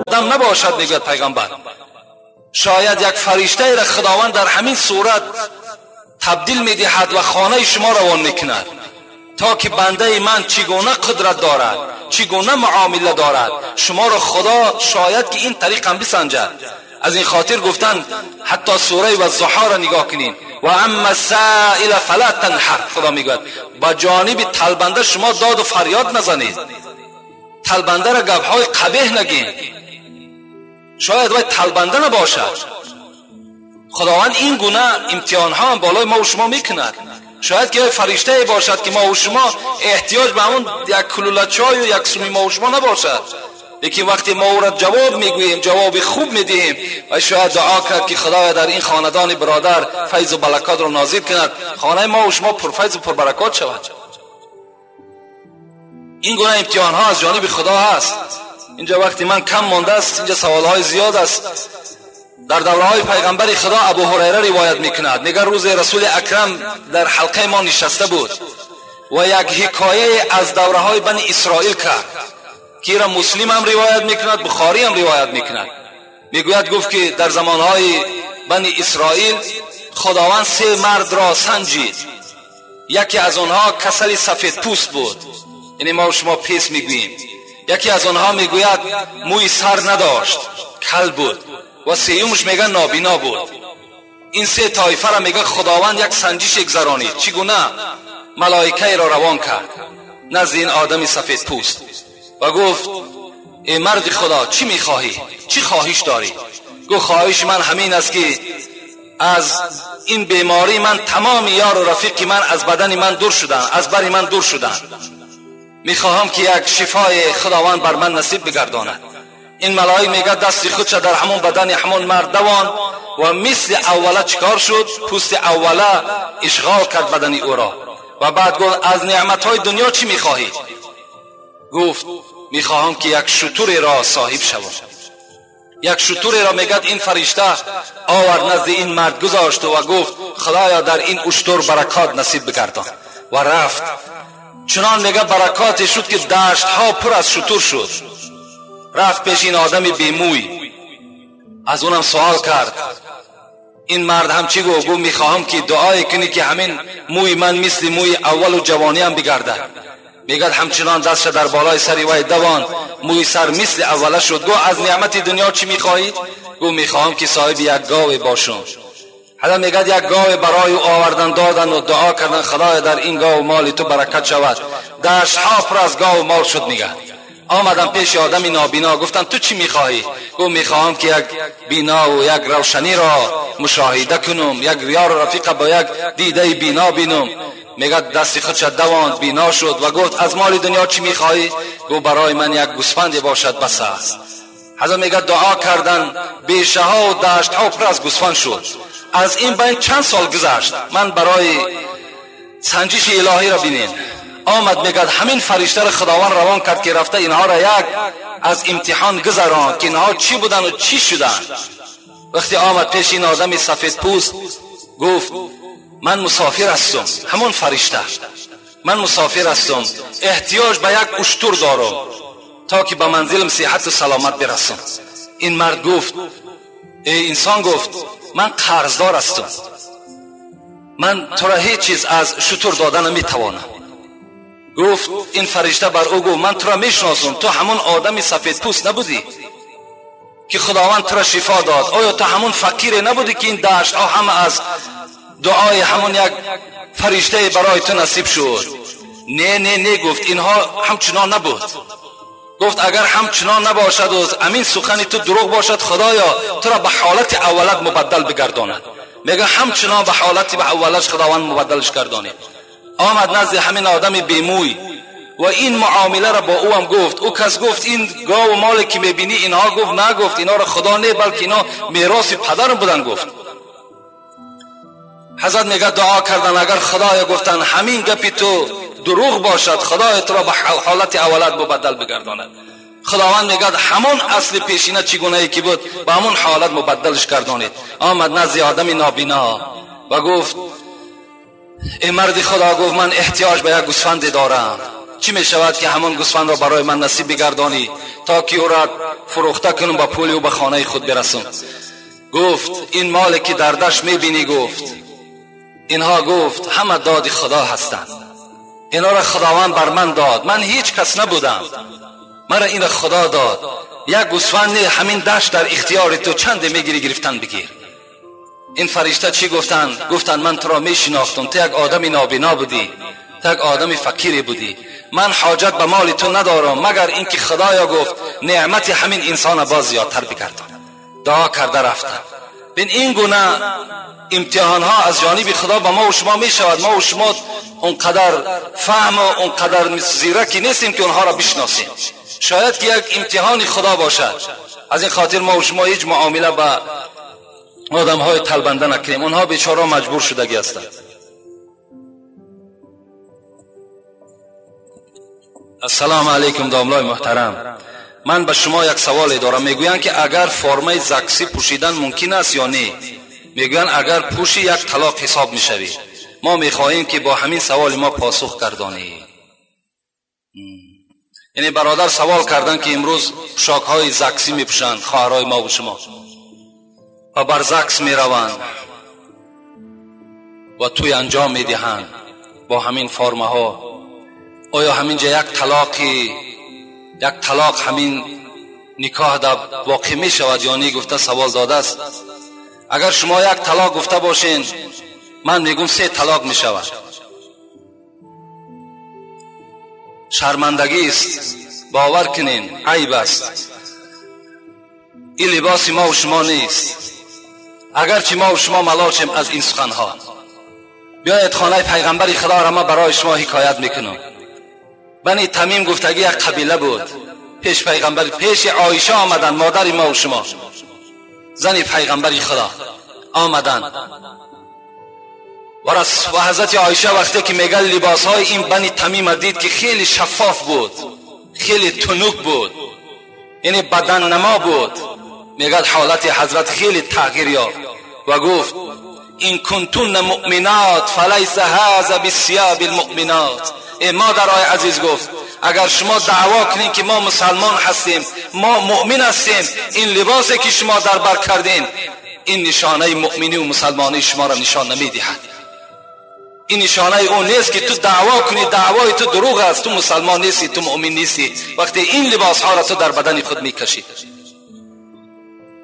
آدم نباشد، میگوید پیغمبر. شاید یک فرشته را خداوند در همین صورت تبدیل میدهد و خانه شما روان میکند تا که بنده من چگونه قدرت دارد، چگونه معامله دارد. شما را خدا شاید که این طریق هم بسنجد. از این خاطر گفتن حتی سوره و الضحی را نگاه کنین، و اما السائل فلا تنحر. خدا میگوید با جانب طلبنده شما داد و فریاد نزنید، طلبنده را گپهای قبیح نگین، شاید وای طلبنده نباشد. خداوند این گونه امتحان ها هم بالای ما و شما میکند. شاید که فرشته باشد که ما و شما احتیاج به همون یک کلوله چای و یک سومی ما و شما نباشد، لیکن وقتی ما او را جواب میگوییم، جواب خوب میدهیم، و شاید دعا کرد که خدایا در این خاندان برادر فیض و برکات را نازل کند، خانه ما و شما پرفیض و پربرکات شود. این گونه امتحان ها از جانب خدا هست. اینجا وقتی من کم مانده است، اینجا سوال های زیاد است. در دوره های پیغمبر خدا ابو هریره روایت میکند، میگه روز رسول اکرم در حلقه ما نشسته بود و یک حکایه از دوره های بنی اسرائیل کرد که را مسلم هم روایت میکند، بخاری هم روایت میکند. میگوید گفت که در زمانهای بنی اسرائیل خداوند سه مرد را سنجید. یکی از آنها کسل سفید پوست بود، یعنی ما و شما پیس میگوییم. یکی از آنها میگوید موی سر نداشت، کل بود، و سیومش میگه نابینا بود. این سه طایفه را میگه خداوند یک سنجش گذرانید. چگونه؟ ملائکه را روان کرد نزد این آدم سفید پوست و گفت ای مرد خدا چی میخواهی؟ چی خواهش داری؟ گفت خواهش من همین است که از این بیماری من تمام یار و رفیق من از بدن من دور شدن، از بر من دور شدن. میخواهم که یک شفای خداوند بر من نصیب بگرداند. این ملائک میگه دست خودش در همون بدن همون مرد دوان و مثل اوله چیکار شد؟ پوست اوله اشغال کرد بدن او را. و بعد گفت از نعمتهای دنیا چی میخواهی؟ گفت میخواهم که یک شتر را صاحب شوم. یک شتر را میگد این فرشته آورد نزد این مرد گذاشت و گفت خدایا در این اشتر برکات نصیب بگردان. و رفت. چنان میگه برکات شد که دشت ها پر از شتر شد. رفت پیش این آدم بیموی، از اونم سوال کرد. این مرد هم چی گفت؟ گفت میخواهم که دعای کنی که همین موی من مثل موی اول و جوانی هم بگردد. میگد همچنان دستش در بالای سر وی دوان، موی سر مثل اوله شد. گفت از نعمت دنیا چی میخواهی؟ گفت میخواهم که صاحب یک گاو باشم. حالا میگد یک گاو برای او آوردن دادن و دعا کردن خدایا در این گاو مال تو برکت شود. دشت ها پر از گاو مال شد. میگد آمدم پیش آدم نابینا، گفتم تو چی میخواهی؟ گفت میخواهم که یک بینا و یک روشنی را مشاهده کنم، یک یار و رفیق با یک دیده بینا بینم. میگه دست خودش دواند، بینا شد و گفت از مال دنیا چی میخواهی؟ گفت برای من یک گوسفند باشد بس است. حضرت میگه دعا کردن، بیشه ها و دشت ها پر از گوسفند شد. از این بین چند سال گذشت. من برای سنجش الهی را بینین آمد. میگه همین فرشته را خداوند روان کرد که رفته اینها را یک از امتحان گذراند که اینها چی بودن و چی شدن. وقتی آمد پیش این آدم سفید پوست گفت من مسافر هستم، همون فرشته، من مسافر هستم، احتیاج به یک اشتر دارم تا که به منزلم صحت و سلامت برسم. این مرد گفت ای انسان، گفت من قرضدار هستم، من تو را هیچ چیز از شتر دادن نمیتوانم. گفت این فرشته بر او گفت من تو را میشناسم، تو همون آدم سفید پوست نبودی که خداوند تو را شفا داد؟ آیا تو همون فقیر نبودی که این دشت ها هم از دعای همون یک فرشته برای تو نصیب شد؟ نه نه نه، گفت اینها همچنان نبود. گفت اگر همچنان نباشد و امین سخنی تو دروغ باشد، خدایا تو را به حالت اولت مبدل بگرداند. میگه همچنان به حالت به اولش خداوند مبدلش گردانید. آمد نزد همین آدم بیموی و این معامله را با او هم گفت. او کس گفت این گاو و مال که میبینی اینها؟ گفت نه، گفت اینا را خدا نه، بلکه اینا میراث پدرم بودن. گفت حضرت میگه دعا کردن اگر خدایا گفتن همین گپی تو دروغ باشد، خدای تو را به حالت اولت مبدل بگرداند. خداوند میگه همون اصل پیشینه چگونه ای که بود به همون حالت مبدلش گردانید. آمد نزد آدم نابینا و گفت ای مرد خدا، گفت من احتیاج به یک گوسفند دارم. چی می شود که همون گوسفند را برای من نصیب بگردانی تا که او را فروخته کنم با پول او به خانه خود برسم. گفت این مال که در دشت می بینی، گفت اینها، گفت همه داد خدا هستند، اینا را خداوند بر من داد، من هیچ کس نبودم، مرا این را خدا داد. یک گوسفند همین دشت در اختیار تو، چند میگیری گرفتن بگیر. این فرشته چی گفتن؟ گفتن من تو را میشناختم، تو یک آدم نابینا بودی، تو یک آدم فقیری بودی، من حاجت به مال تو ندارم مگر اینکه خدایا گفت نعمت همین انسان باز زیادتر بگردان. دعا کرده رفتن. بین این گونه امتحان ها از جانب خدا به ما و شما می شود. ما و شما اونقدر فهم و اونقدر زیرکی نیستیم که اونها را بشناسیم. شاید که یک امتحان خدا باشد. از این خاطر ما و شما هیچ معامله با آدم های تلبنده نکنیم. اونها بیچاره مجبور شدگی هستند. السلام علیکم داملای محترم، من به شما یک سوال دارم. میگویند که اگر فرمه زکسی پوشیدن ممکن است یا نه؟ میگویند اگر پوشی یک طلاق حساب میشوی. ما میخواهیم که با همین سوال ما پاسخ گردانی. یعنی برادر سوال کردن که امروز پوشاک های زکسی میپوشند خواهرای ما و شما و بر زکس میروند و توی انجام میدهند با همین فرمه ها. آیا همینجا یک طلاق همین نکاح در واقع می شود یا نه؟ گفته سوال داده است. اگر شما یک طلاق گفته باشین، من میگم 3 طلاق می شود. شرمندگی است، باور کنین، عیب است. این لباس ما و شما نیست، اگرچه ما و شما ملال از این سخنها. بیاید خانه پیغمبر خدا را ما برای شما حکایت میکنم. بنی تمیم گفتگی یک قبیله بود. پیش پیغمبر، پیش عایشه آمدن، مادر ما و شما، زن پیغمبر خدا آمدن و حضرت عایشه وقتی که میگه لباس های این بنی تمیم دید که خیلی شفاف بود، خیلی تنک بود، یعنی بدن نما بود، میگه حالت حضرت خیلی تغییر یافت و گفت این کنتون مؤمنات فلیس هذا بثياب المؤمنات. ای مادرای عزیز، گفت اگر شما دعوا کنین که ما مسلمان هستیم، ما مؤمن هستیم، این لباسی که شما در بر کردین این نشانه مؤمنی و مسلمانی شما را نشان نمیدهد. این نشانه اون نیست که تو دعوا کنی، دعوای تو دروغ است، تو مسلمان نیستی، تو مؤمن نیستی وقتی این لباس ها را تو در بدن خود میکشی.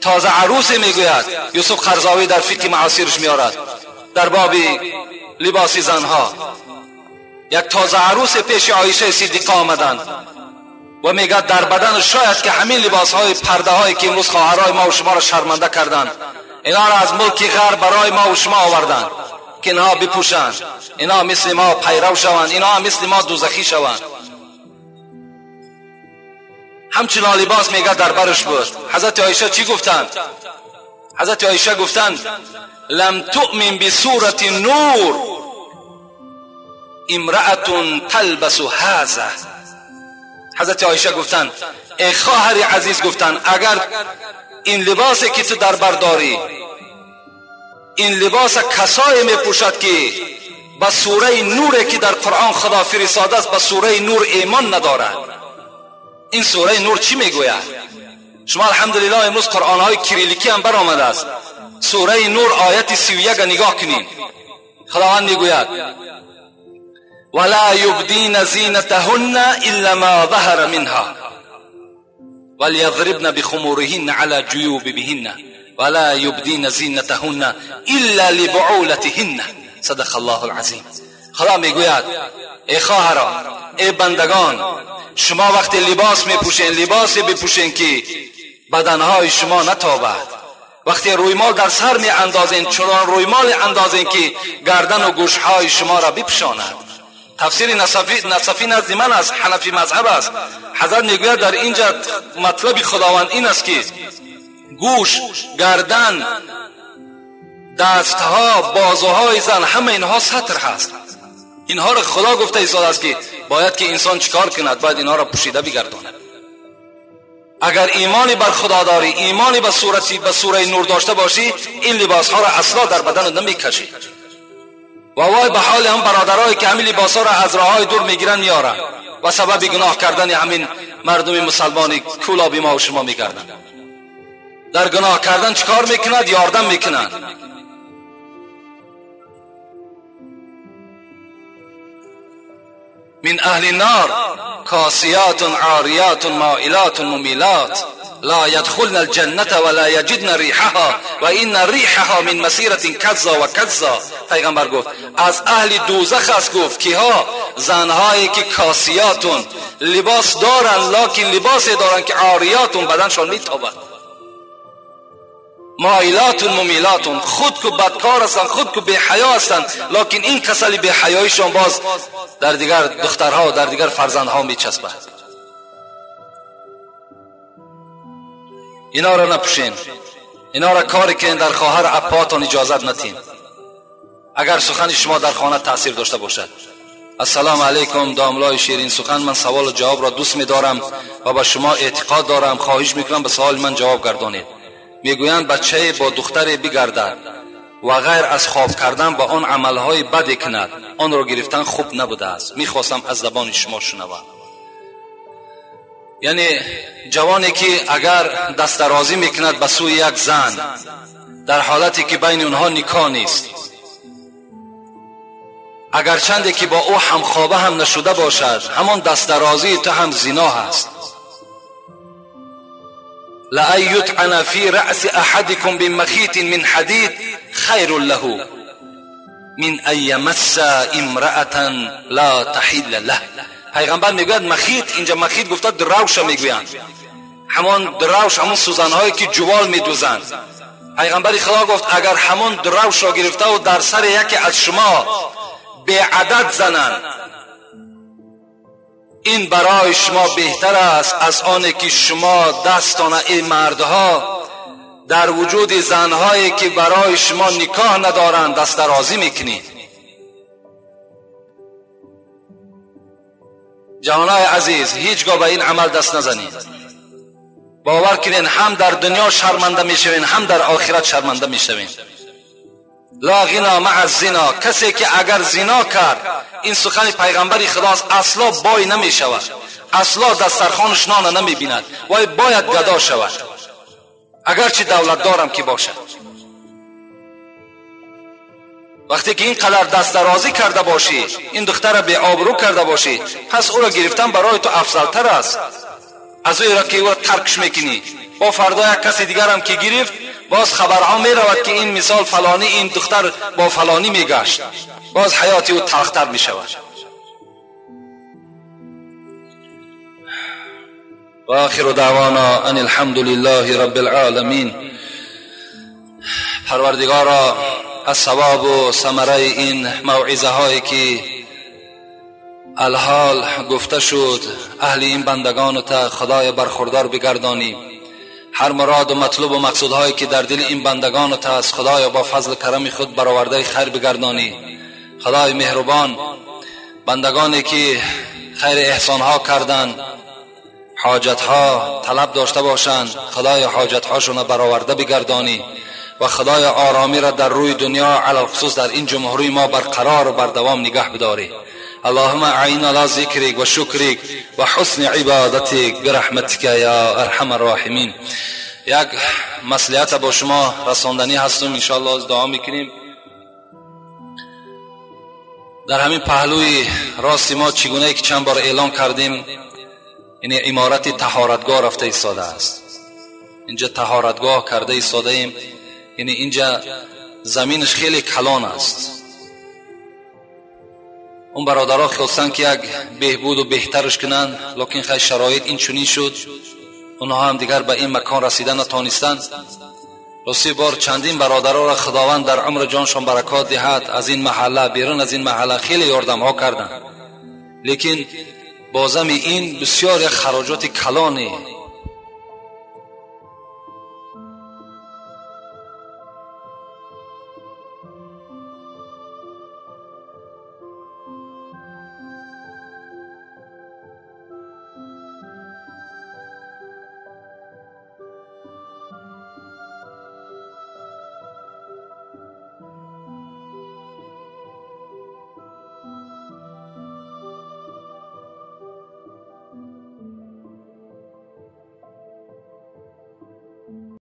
تازه عروس میگوید، یوسف قرضاوی در فقه معاصرش میارد در باب لباس زنها، یک تازه عروس پیش عایشه صدیقه آمدند و میگه در بدن شاید که همین لباس های پرده هایی که امروز خواهرای ما و شما را شرمنده کردند، اینا را از ملک غرب برای ما و شما آوردند که اینها بپوشند، اینا مثل ما پیرو شوند، اینا مثل ما دوزخی شوند. همچنان لباس میگه در برش بود. حضرت عایشه چی گفتند؟ حضرت عایشه گفتند لم تؤمن بسورة نور امرأة تلبس هذا. حضرت عایشه گفتند ای خواهر عزیز، گفتند اگر این لباسی که تو در بر داری، این لباس کسایی میپوشد که به سوره نور که در قرآن خدا فرستاده است به سوره نور ایمان ندارد. این سوره نور چی میگوید؟ شما الحمدلله امروز قرآن های کریلیکی هم برآمده است. سوره نور آیت 31 نگاه کنین. خداوند میگوید ولا يبدين زينتهن إلا ما ظهر منها وليضربن بخمورهن على جيوبهن ولا يبدين زينتهن إلا لبعولتهن. صدق الله العظیم. خدا میگوید ای خواهران، ای بندگان، شما وقتی لباس میپوشین، لباسی بپوشین که بدنهای شما نتابد. وقتی رویمال در سر می اندازین، چنان رویمال اندازین که گردن و گوشهای شما را بپوشاند. تفسیر نصفی نزد من است، حنفی مذهب است. حضرت میگوید در اینجا مطلب خداوند این است که گوش، گردن، دستها، بازوهای زن، همه اینها ستر هست. اینها را خدا گفته ایستاده است که باید که انسان چیکار کند؟ باید اینها را پوشیده بگرداند. اگر ایمانی بر خدا داری، ایمانی به سوره نور داشته باشی، این لباس ها را اصلا در بدن نمیکشی. و وای به حال هم برادرایی که همین لباس ها را از راههای دور میگیرن میارن و سبب گناه کردن همین مردم مسلمان کولابی ما و شما میگردند. در گناه کردن چیکار میکند؟ یاردم میکنند. من اهل النار کاسیات عاریات مائلات ممیلات لا يدخلن الجنة ولا يجدن ريحها و ان ريحها من مسیرة کذا و کذا. پیغمبر گفت از اهل دوزخ است. گفت کیها؟ زنهایی که کاسیاتون، لباس دارن لکن لباسی دارن که عاریاتون، بدنشان میتابد، مایلاتون ممیلاتون، خود که بدکار هستند، خود که بی حیا هستند، لکن این کسل بی حیایشان باز در دیگر دخترها و در دیگر فرزندها میچسبد. اینا را نپوشین، اینا را کاری که در خواهر اپاتان اجازت نتین اگر سخن شما در خانه تاثیر داشته باشد. السلام علیکم داملای شیرین سخن، من سوال و جواب را دوست می‌دارم و به شما اعتقاد دارم، خواهش میکنم به سوال من جواب گردانید. میگویند بچه با دختر بگردد و غیر از خواب کردن با آن عملهای بد کند، آن را گرفتن خوب نبوده است. میخواستم از زبان شما شنوم. یعنی جوانی که اگر دست درازی میکند به سوی یک زن در حالتی که بین اونها نکاح نیست، اگر چنده که با او همخوابه هم نشده باشد، همان دست درازی تو هم زنا هست. لأن يطعن في رأس أحدكم بمخيط من حديد خير له من أن يمس امرأة لا تحل له. پیغمبر میگوید مخیط، اینجا مخیط گفته دروش میگویند، همان دروش، همون سوزنهایی که جوال میدوزند. پیغمبر خدا گفت اگر همان دروش را گرفته و در سر یکی از شما به عدد زنند، این برای شما بهتر است از آن که شما دستان ای مردها در وجود زنهایی که برای شما نکاح ندارند دست درازی میکنید. جوانای عزیز، هیچگاه به این عمل دست نزنید. باور کنین هم در دنیا شرمنده میشوین، هم در آخرت شرمنده میشوین. لا غنا مع الزنا، کسی که اگر زنا کرد، این سخن پیغمبر خداست، اصلا بای نمی شود، اصلا دسترخوانش نان نمی بیند، وای باید گدا شود اگرچه دولت دارم که باشد. وقتی که اینقدر دست درازی کرده باشی، این دختر را بی آبرو کرده باشی، پس او را گرفتن برای تو افضل تر است از او را که او را ترکش میکنی. با فردا یک کسی دیگر هم که گرفت، باز خبرها می رود که این مثال فلانی، این دختر با فلانی می گشت، باز حیاتی او تلختر می شود. و آخر دعوانا ان الحمد لله رب العالمین. پروردگارا از ثواب و ثمره این موعظه هایی که الحال گفته شد اهل این بندگان تا خدای برخوردار بگردانی. هر مراد و مطلوب و مقصودهایی که در دل این بندگان تا از خدای با فضل کرم خود برآورده خیر بگردانی. خدای مهربان، بندگانی که خیر احسانها کردند، حاجتها طلب داشته باشند، خدای حاجتهاشون برآورده بگردانی و خدای آرامی را در روی دنیا علی الخصوص در این جمهوری ما برقرار و بردوام نگه بداری. اللهم اعنا على ذکرک و شکرک و حسن عبادتک برحمتک یا ارحم الراحمین. یک مصلحت با شما رساندنی هستم، انشاءالله دعا میکنیم. در همین پهلوی راست ما چگونه که چند بار اعلام کردیم، یعنی عمارت طهارتگاه رفته ایستاده است. اینجا طهارتگاه کرده ایستاده ایم، یعنی اینجا زمینش خیلی کلان است. اون برادرها خواستن که یک بهبود و بهترش کنن، لکن خیلی شرایط این چنین شد، اونها هم دیگر به این مکان رسیدن نتانستند. راستی بار چندین برادرها را خداوند در عمر جانشان برکات دهد، از این محله بیرون از این محله خیلی یاردم ها کردند، لیکن بازم این بسیار یک خراجات کلانی